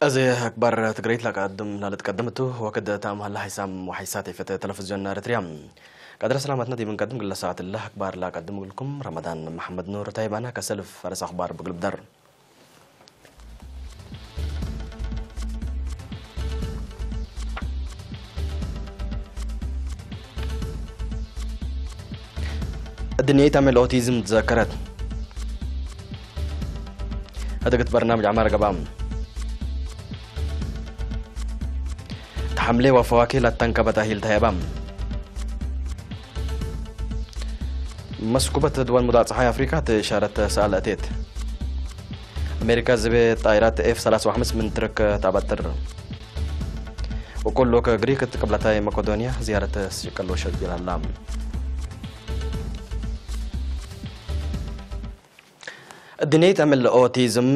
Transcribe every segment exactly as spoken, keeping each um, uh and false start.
እዚ አክባር ትግረይት ለቀድም፣ ለልትቀድም እቱ ወክድ ታም ሀለ ሐይሳም ወሐይሳት ኤፈተ ተለፍዝዮን ኤረትርያ። ቀድረ ሰላመትነ ዲብ እንቀድም፣ ግለ ሰዓት እለ አክባር ለቀድም እግልኩም ረመዳን መሐመድ ኑር ታይባና ከሰልፍ ፈረስ አክባር ብግልብደር። እድንየት አምዕል ኦቲዝም ትዘከረት። ህድግት በርናምጅ ዐማር ገብአ። ተሐምሌ ወፈዋኬ ለተንከበ ተእሂል ተሀየበ። መስኩበት ድወል ሙዳት ጸሓይ አፍሪካ ትሻረት ሰአል አቴት። አሜሪካ ዝቤ ጣይራት ኤፍ ሰላሳ ወሐምስ ምን ትርክ ተአበጥር። ወኩሉ ከግሪክ እት ቅብለታይ መቄዶንያ ዝያረት ሽቀሎ ሸጅል ሀላ። እድንየት አምዕል ኦቲዝም፣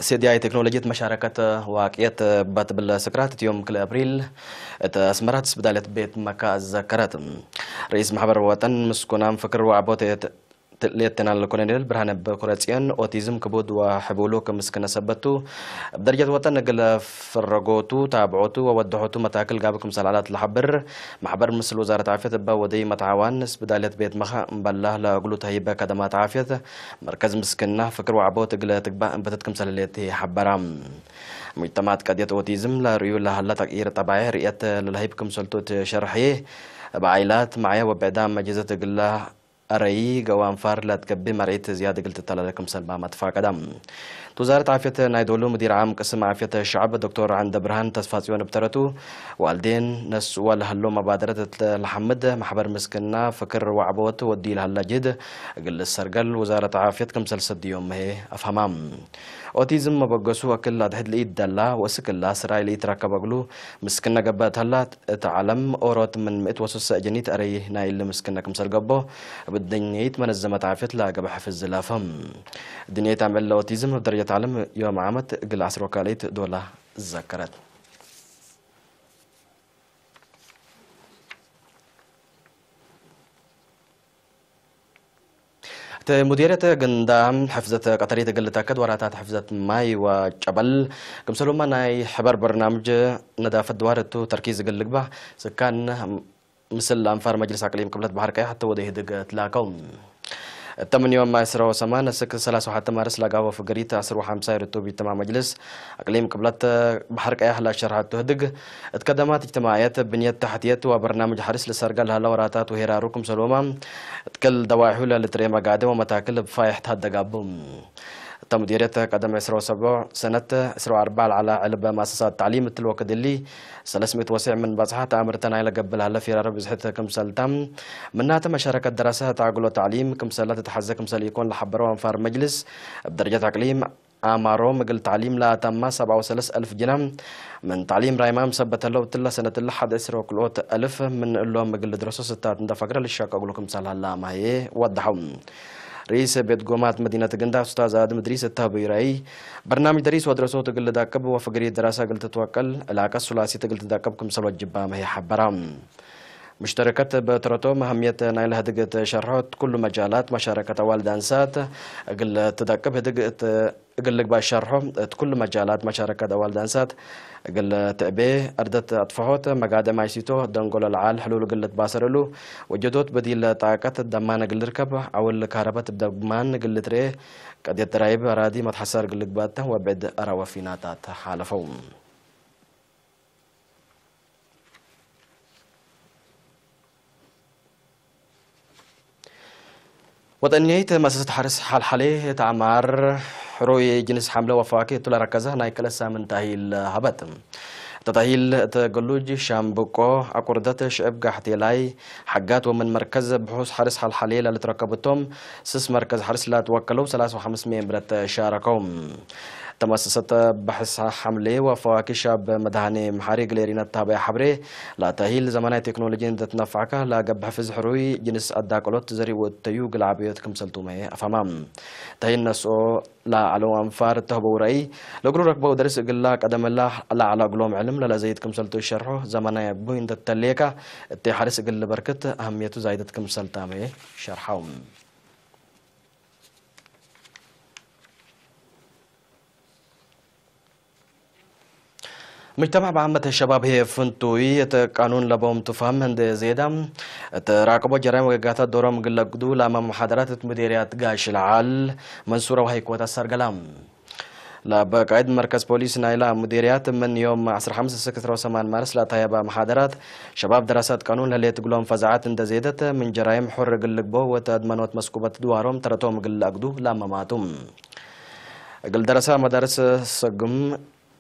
ሴድያይ ቴክኖሎጂት መሻረከት ዋቅየት እበ ትብል ስክራት እት ዮም ክልኤ አፕሪል እት አስመራት ስብዳልየት ቤት መካ ዘከረት። ርኢስ ማሕበር ወጠን ምስኩናም ፍክር ወዐቦት ሌተናል ኮሎኔል ብርሃነ በኩረጽዮን፣ ኦቲዝም ክቡድ ወሕቡሉ ክም ምስክነ ሰበት ቱ፣ እብ ደረጀት ወጠን እግል ፍረጎቱ፣ ታብዖቱ ወወደሖቱ መታክል ጋብእ ክምሰል ዐለት ለሐብር፣ ማሕበር ምስል ውዛረት ዓፍየት እበ ወደይ መትዓዋን ስብዳልየት ቤት መኻ እምበላህ ለእግሉ ተህይበ ከደማት ዓፍየት፣ መርከዝ ምስክና ፍክር ወዐቦት እግለ ትግባእ እንበተት ክምሰል ህሌት ሐበራ። ሙጅተማዕት ቀድየት ኦቲዝም ለርእዩ ለሀለ ተቅይር ጠባይዕ ርእየት ለለህይብ ክምሰልቱ እት ሸርሕ፣ እብ ዓይላት፣ መዕየ ወብዕዳም መጅህዘት እግለ አረይ፣ ገው አንፋር ለትገብእ መርዒት ዝያድ እግል ትተላለ ክምሰልባም አትፋቀዳ። እት ውዛረት ዓፍየት ናይ ዶሉ ምዲር ዓም ቅስም ዓፍየት ሸዐብ ዶክቶር ዐንደብርሃን ተስፋጽዮን እብ ተረቱ፣ ዋልዴን ነስእወ ለሀሎ መባደረት እት ለሐምድ፣ ማሕበር ምስክና ፍክር ወዐቦት ወድዩ ለሀላ ጅህድ እግል ልሰርገል ውዛረት ዓፍየት ክምሰል ሰድዮም ህዬ አፍሀማ። ኦቲዝም መበገሱ አክል አድሕድ ለኢደላ ወእስክላ ስራይ ለኢትረከብ እግሉ ምስክነ ገብአት ሀላ። እት ዐለም ኦሮት ምን ምእት ወስስ አጀኒት አረይ ናይ እሊ ምስክነ ክምሰል ገብኦ፣ እብ እድንየይት መነዘመት ዓፍየት ለገብአ ሕፍዝ ለአፍህም። እድንየይት አምዕል ለኦቲዝም እብ ደረጀት ዐለም ዮም ዓመት እግል ዐስር ወካልኢት ዶላ ዘከረት። እት ሙዲርየት ግንዳም ሕፍዘት ቀተሪት እግል ልተአከድ ወራታት ሕፍዘት ማይ ወጨበል ክምሰልሁመ ናይ ሕበር በርናምጅ ነዳፈት ድዋር እቱ ተርኪዝ እግል ልግባእ ስካን ምስል አንፋር መጅልስ አቅሊም ቅብለት በሐር ቀያሕ እተ ወደ ህድግ ትላከው። እተ ምን ዮም ዐስረ ወሰማን እስክ ሰላሳ ወሐተ ማርስ ለጋወ ፍግሪት ዐስር ወሐምሳ ርቱብ ኢጅትማዕ መጅልስ አቅሊም ቅብለት በሐር ቀያሕ ለአሸርሐቱ ህድግ፣ እት ከደማት እጅትማዕየት፣ ብንየት ተሕትየት ወበርናምጅ ሐርስ ልሰርገ ለሀለ ወራታት ወሄራሩ ክምሰልሁመ፣ እት ክል ደዋይሑ ለልትርኤ መጋድም ወመታክል እብ ፋይሕ ተሀደጋቡ። እተ ሙዲርየት ቀደም ዐስረ ወሰብዕ ሰነት ዐስር ወአርበዕ ለዐለ ዕልበ መአሰሳት ተዕሊም እትሊ ወክድ እሊ፣ ሰለስ ምእት ወስዕ ምን በጽሐ ተአምርተ ናይለ ገብእ ለሀለ ፊራር ብዝሕት ክምሰልታ፣ ምናተ መሻረከት ደራሰ ተአግሎ ተዕሊም ክምሰለ ትትሐዜ ክምሰል ኢኮን ለሐበረው አንፋር መጅልስ፣ እብ ደረጀት አቅሊም አማሮም እግል ተዕሊም ለአተማ ሰብዓ ወሰለስ አልፍ ጅና ምን ተዕሊም ራይማም ሰበት ህለው እትለ ሰነት እለ ሐድ ዐስር ወክልኦት አልፍ ምን እሎም እግል ልድረሶ ስታት እንደ ፈግረ ልሸቀ እግሉ ክምሰል ሀለ አማህዬ ወደሐው። ርኢስ ቤት ጎማት መዲነት ግንዳፍ ኡስታዝ አድም እድሪስ እተ ብራይ፣ በርናምጅ ደሪስ ወድረሶት እግል ልዳቅብ ወፍግሪ ደራሰ እግል ትትወቀል፣ ዕላቀት ሱላሲት እግል ትዳቅብ ክምሰል ወጅባ መህይ ሐበራ። ሙሽተረከት በትረቶም አህምየት ናይለ ህድግ እት ሸርሖ፣ እት ኩሉ መጃላት መሻረከት አዋልድ አንሳት እግል ትዳቅብ ህድግ እት እግል ልግባእ ሸርሖ፣ እት ኩሉ መጃላት መሻረከት አዋልድ አንሳት እግል ትዕቤ፣ አርደት አጥፈሖት፣ መጋድም አይሲቶ፣ ደንጎለ ለዓል ሕሉል እግል ልትባሰር እሉ፣ ወጀዶት በዲል ጣቀት ደማን እግል ልርከብ፣ ዐውል ካረበት እብ ደማን እግል ልትርኤ፣ ቀድየት ደራይብ አራዲ መትሐሳር እግል ልግባእ ተ ወብዕድ አራወ ፊናታት ሓለፈው። ወጠንየይት መአሰሰት ሐርስ ሐልሐሌ እት ዐማር፣ ሕሩይ ጅንስ ሐምለ ወፈዋኬ እቱ ለረከዘ ናይ ክልኤ ሳምን ተእሂል ሀበት። እተ ተእሂል እት ገሉጅ፣ ሻምብቆ፣ አቁርደት፣ ሽዕብ ጋሕቴላይ፣ ሐጋት ወምን መርከዝ ብሑስ ሐርስ ሐልሐሌ ለልትረከቡ ቶም፣ ስስ መርከዝ ሐርስ ለትወከለው ሰላሳ ወሐምስ ሜምብረት ሻረከው። ተመሰሰተ በሐስ ሐምሌ ወፈዋኪሽ አብ መድሃኔ መሓሪ ግሌሪነት ታበያ ሐብሬ፣ ለተሂል ዘመናይ ቴክኖሎጂ እንተ ትነፋዕካ ለገብሕ ፍዝ ሕሩይ ጅንስ አዳቀሎት ዘሪኡ እተዩ ግል ዓብዮት ክምሰልቱመ አፋማም። ተሂል ነስኦ ለዐለው አንፋር እተህበው ረአይ፣ ለእግሉ ረክበው ደርስ እግላ ቀደመላ ለዐለ እግሎም ዕልም ለለዘይት ክምሰልቱ ይሸርሖ፣ ዘመናይ አግቡይ እንተ ተሌካ እቴ ሐርስ እግል በርክት አህምየቱ ዛይደት ክምሰልታመ ሸርሐው። ሙጅተማዕ በዓመት ሸባብ ህዬ ፍንቱይ እት ቃኑን ለበውም ቱፋም እንዴ ዜዳ፣ እት ራቅቦ ጀራይም ወገጋታት ዶሮም እግል ለአግዱ ላመ መሓደራት እት ሙዴርያት ጋሽ ለዓል መንሱረ ወሀይኮት አሰርገላ። ለበቃይድ መርከዝ ፖሊስ ናይላ ሙዴርያት ምን ዮም ዐስር ሐምስ እስክ ዕስራ ወሰማን ማርስ ለአታየበ መሓደራት፣ ሸባብ ደረሰት ቃኑን ለህሌት እግሎም ፈዛዐት እንዴ ዜደት፣ ምን ጀራይም ሑር እግል ልግቦ ወተአድመኖት መስኩበት ድዋሮም ተረቶም እግል ለአግዱ ላመማቱ። እግል ደረሰ መዳርስ ሰግም፣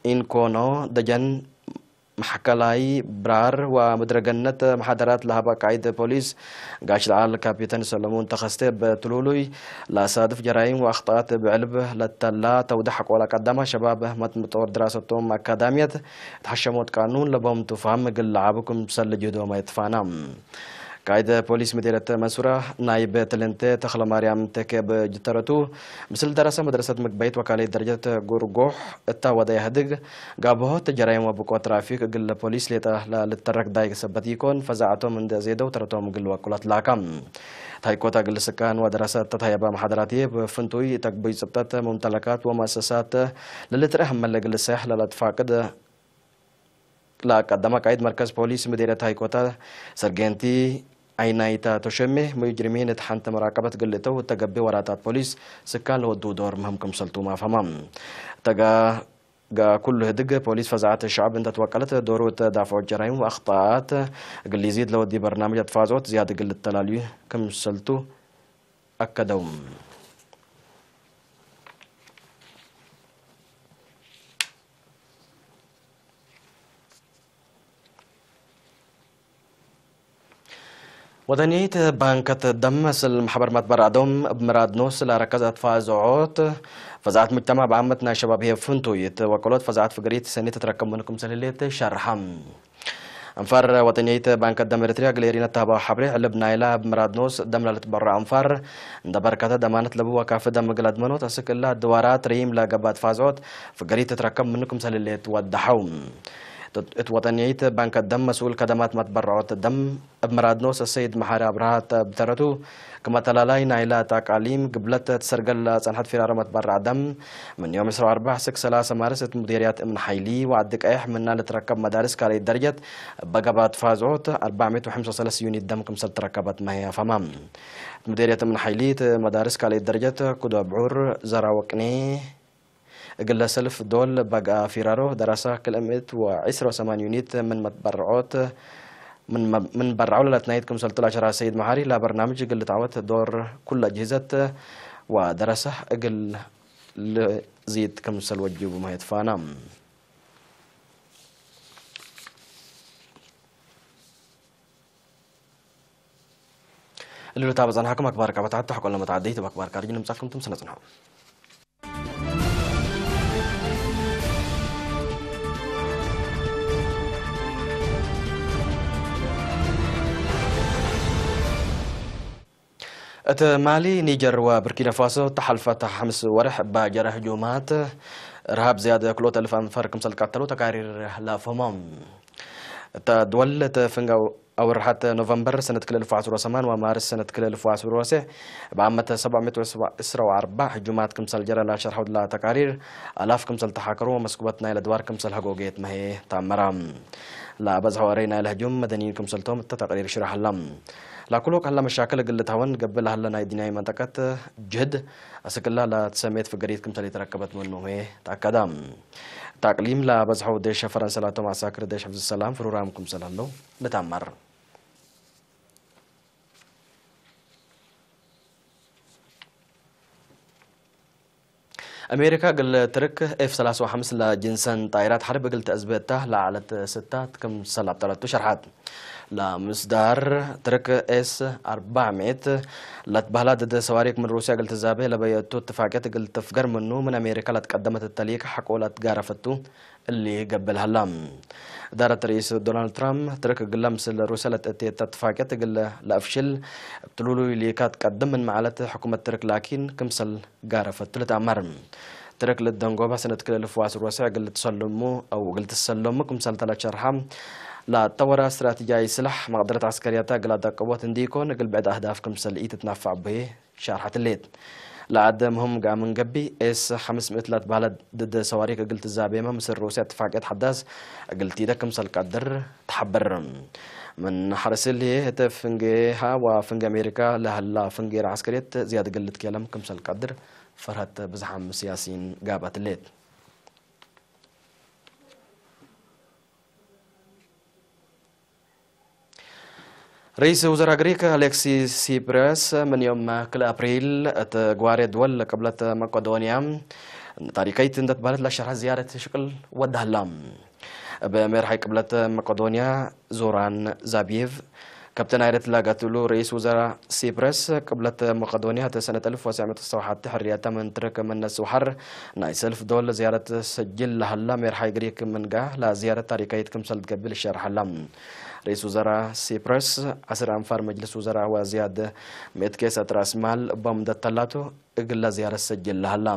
ኢንኮኖ፣ ደጀን፣ መሐከላይ፣ ብራር ወምድረገነት መሓደራት ለሀበ ቃይድ ፖሊስ ጋሽ ለዓል ካፒተን ሰለሙን ተኸስተ፣ እብ ትሉሉይ ለአሳድፍ ጀራይም ወአኽጣአት እብ ዕልብ ለተላ ተውደ ሐቆ ለቀደመ ሸባብ መትምጦር ድራሰቶም አካዳምየት እት ሐሸሞት ቃኑን ለቦም ቱፋም እግል ለዓቡ ክምሰል ጅህዶመ ትፋና። ቃይድ ፖሊስ መዲነት መንሱራ ናይብ ትልንተ ተኽለማርያም ተኬ እብ ጅተረቱ፣ ምስል ደረሰ መድረሰት ምግበይት ወካልእት ደረጀት ጉርጎሕ እታ ወደ ያህድግ ጋብሆት ጀራይም ወብቆ ትራፊክ እግል ፖሊስ ሌጠ ለልተረክ ዳይግ ሰበት ኢኮን፣ ፈዛዐቶም እንደ ዜደው ተረቶም እግል ወቅሎት ላካ። ታይኮት እግል ስካን ወደረሰት ተታየበ መሓደራት እብ ፍንቱይ ተግቡይ ጽብጠት ሙምተለካት ወመአሰሳት ለልትረህ መለ እግል ሰሕ ለለትፋቅድ ለቀደመ ቃይድ መርከዝ ፖሊስ ምዴርየት ሃይኮታ ሰርጌንቲ አይናይታ ቶሸሜ፣ ሙጅሪሚን እት ሐንተ መራቀበት ግልእተው እተ ገብእ ወራታት ፖሊስ ስካን ለወዱ ዶር ምህም ክምሰልቱ ማፈማ። እተ ጋ ኩሉ ህድግ ፖሊስ ፈዛዐት ሸዐብ እንተ ትወቀለት ዶሩ እተ ዳፍዖት ጀራይም ወአኽጣአት እግል ሊዚድ ለወዲ በርናምጅ አትፋዝዖት ዝያድ እግል ልተላልዩ ክምሰልቱ አከደው። ወጠንየት ባንከት ደም ምስል መሕበር መትበራዶም እብ ምራድ ኖስ ለአረከዘ አትፋዝዖት ፈዛዐት ሙጅተማዕ በዓመት ናይ ሸባብ ህዬ ፍንቱይ እት ወቀሎት ፈዛዐት ፍግሪት ሰኒ ትትረከብ ምኑ ክምሰል ህሌት ሸርሐ። አንፋር ወጠንየት ባንከት ደም ኤረትርያ እግል ኤሪነት ተህበው ሐብሬ ዕልብ ናይላ እብ ምራድ ኖስ ደም ለልትበረዕ አንፋር እንደ በርከተ ደማነት ለቡ ወካፊ ደም እግል አድመኖት አስክ እለ አድዋራት ርሂም ለገብአ አትፋዝዖት ፍግሪት ትትረከብ ምኑ ክምሰል ህሌት ወደሐው። እት ወጠንየት ባንከት ደም መስኡል ከደማት መትበረዖት ደም እብ ምራድ ኖስ አሰይድ መሓሪ አብርሃ እተ ብተረቱ፣ ክመ ተላላይ ናይላ እት አቃሊም ግብለት ትሰርገል ለጸንሐት ፊራረ መትበረዕ ደም፣ ምን ዮም ዕስራ ወአርበዕ እስክ ሰላሰ ማርስ እት ሙዴርያት እምን ሐይሊ ወዐዲ ቀይሕ ምና ልትረከብ መዳርስ ካልኣይት ደረጀት እበ ገብአ አትፋዝዖት አርበዕ ምእት ወሐምሳ ወሰለስ ዩኒት ደም ክምሰል ትረከበት መህያ ፈማ። እት ሙዴርያት እምን ሐይሊ እት መዳርስ ካልኣይት ደረጀት ኩዶ ብዑር፣ ዘራ ወቅኔ፣ እግለ ሰልፍ ዶል በግአ ፊራሮ ደረሰ ክልኤ ምእት ወዕስራ ወሰማን ዩኒት ምን መትበረዖት፣ ምን መ-፣ ምን በረዐው ለለትናይት ክምሰልቱ ለአሸራ ሰይድ መሓሪ፣ ለበርናምጅ እግል ልትዐወት ዶር ኩሉ አጅህዘት ወደረሰ እግል ልዚድ ክምሰል ወጅቡ መህየት ፋና። እሊ ልታበ ጸንሐኩም አክባር ቃበት ዐድ ተሐቆለ መትዓደይት እብ አክባር ካርጅ ንምጻኩም ትም ሰነ ጽንሖ። እት ማሊ፣ ኒጀር ወብርኪነ ፋሶ ተሐልፈት ሐምስ ወርሕ እባ ጀረ ህጁማት እርሃብ ዝያድ ክልኦት እልፍ አንፈር ክምሰል ቀተሉ ተቃሪር ለአፍህሞም። እተ ድወል እት ፍንግ አውርሐት ኖቨምበር ሰነት ክልኤ እልፍ ወዐስር ወሰማን ወማርስ ሰነት ክልኤ እልፍ ወዐስር ወሰዕ እብ አመት ሰብዕ ምእት ወዕስራ ወአርበዕ ህጁማት ክምሰል ጀረ ለሸርሐው እላ ተቃሪር፣ አላፍ ክምሰል ተሓከሩ ወመስኩበት ናይለ ድዋር ክምሰል ሀጎጌት መህዬ ተአመራ። ለአበዝሐው አረይ ናይለ ህጁም መደኒን ክምሰልቶም እተ ተቅሪር ሽረሐ ዐለ። ለኩሉ ከህለ መሻክል እግል ልትሀወን ገብእ ለሀለ ናይ ዲናይ መንጠቀት ጅህድ አስክ እላ ለትሰሜት ፍገሪት ክምሰል ኢተረከበት ምኑ ህዬ ተአከደ። እት አቅሊም ለአበዝሐው ዴሸ ፈረንሰ ላቶም ዐሳክር ዴሽ ሕፍዝ ሰላም ፍሩራም ክምሰል ሀለው ልትአመር። አሜሪካ እግል ትርክ ኤፍ ሰላሳ ወሐምስ ለጅንሰን ጣይራት ሐርብ እግል ተአዝበ እታ ለዐለት ስታት ክምሰል አብጠለቱ ሸርሐት። ለምስዳር ትርክ ኤስ አርባዕ ምእት ለትበህላ ድድ ሰዋሪክ ምን ሩስያ እግል ትዛቤ ለበየቱ እትፋቅየት እግል ትፍገር ምኑ፣ ምን አሜሪካ ለትቀደመት እተ ሊክ ሐቆ ለትጋረፈቱ እሊ ገብእ ለሀላ። እዳረት ርኢስ ዶናልድ ትራምፕ ትርክ እግለ ምስል ሩስያ ለትእቴ እተ እትፋቅየት እግል ለአፍሽል እብ ትሉሉይ ሊካ ትቀድም ምን መዐለት ሕኩመት ትርክ ላኪን ክምሰል ጋረፈቱ ልትአመር። ትርክ ልትደንጎበ ሰነት ክልል ፍዋስ ሩስያ እግል ልትሰልሙ አው እግል ትሰለሙ ክምሰል ተለሸርሐ ለአተወረ እስትራቲጂያይ ስላሕ መቅደረት ዐስከርያተ እግል አዳቅቦት እንዲኮን እግል ብዕድ አህዳፍ ክምሰል ኢትትናፈዕ ብሄ ሻርሐት ሌት። ለአደ ምህም ጋር ምን ገቢ ኤስ ሐምስ ምእት ለትበህለ ድድ ሰዋሪክ እግል ትዛቤመ ምስል ሩስያ እትፋቅየት ሐዳስ እግል ቲደ ክምሰል ቀድር ተሐብር። ምን ሐርስ እሊ ህተ ፍንጌሃ ወፍንጌ አሜሪካ ለህላ ፍንጌ ለዐስከርየት ዝያድ እግል ልትኬለም ክምሰል ቀድር ፈርሀት ብዝሓም ስያሲን ጋብአት ሌት። ርኢስ ውዘራ ግሪክ አሌክሲስ ሲፕራስ ምን ዮም ክልኤ አፕሪል እት ግዋሬ ድወል ቅብለት መቄዶንያ ታሪካይት እንዴ ትበህለት ለሸርሐ ዝያረት ሽቅል ወደ ሀላ። እብ ሜርሓይ ቅብለት መቄዶንያ ዞራን ዛብዬቭ ከብተን አይረት ላጋት እሉ፣ ርኢስ ውዘራ ሲፕረስ፣ ቅብለት መቄዶንያ እተ ሰነት አልፍ ወትሰዕ ምእት ወትስዐ ወሐምሲን ሕርየተ ምን ትርክ ምነ ስውሐር ናይ ሰልፍ ዶል ዝያረት ሰጅል ለሀላ ሜርሓይ ግሪክ ምንጋ፣ ለዝያረት ታሪካይት ክምሰል ትገብእ ልሸርሐ ሀላ። ርኢስ ውዘራ ሲፕረስ፣ ዐስር አንፋር መጅልስ ውዘራ ወዝያድ ምእት ኬሰት ራስ ማል እቦም እንዴ ተላቱ፣ እግለ ዝያረት ሰጅል ለሀላ።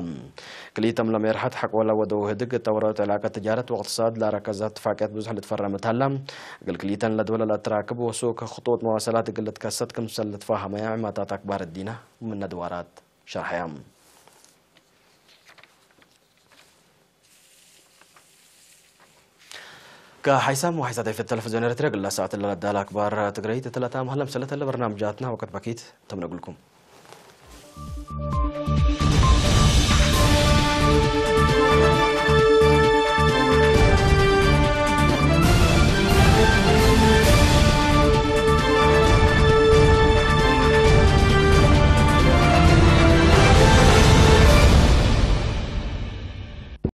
ክልኢቶም ለሜርሐት ሐቆለ ወደው ህድግ፣ ተወረቱ ዕላቀት ትጃረት ወእቅትሳድ ለአረከዘ እትፋቅየት ብዙሕ ልትፈረመት ሀላ። እግል ክልኢተን ለድወለ ለአትራክብ ወሱክ ክጡጥ መዋሰላት እግል ልትከሰት ክምሰል ልትፋሀመየ ዕማታት አክባር እዲነ ምነ ድዋራት ሸርሐየ። ከሐይሳም ወሐይሳት ኤፍኤም ተለፍዝዮን ኤረትርየ እግለ ሰዓት ለለዳለ አክባር ትግረይት እትለታም ሀለ ምሰለት ለበርናምጃትና ወቅት በኪት ተምነ እግልኩም።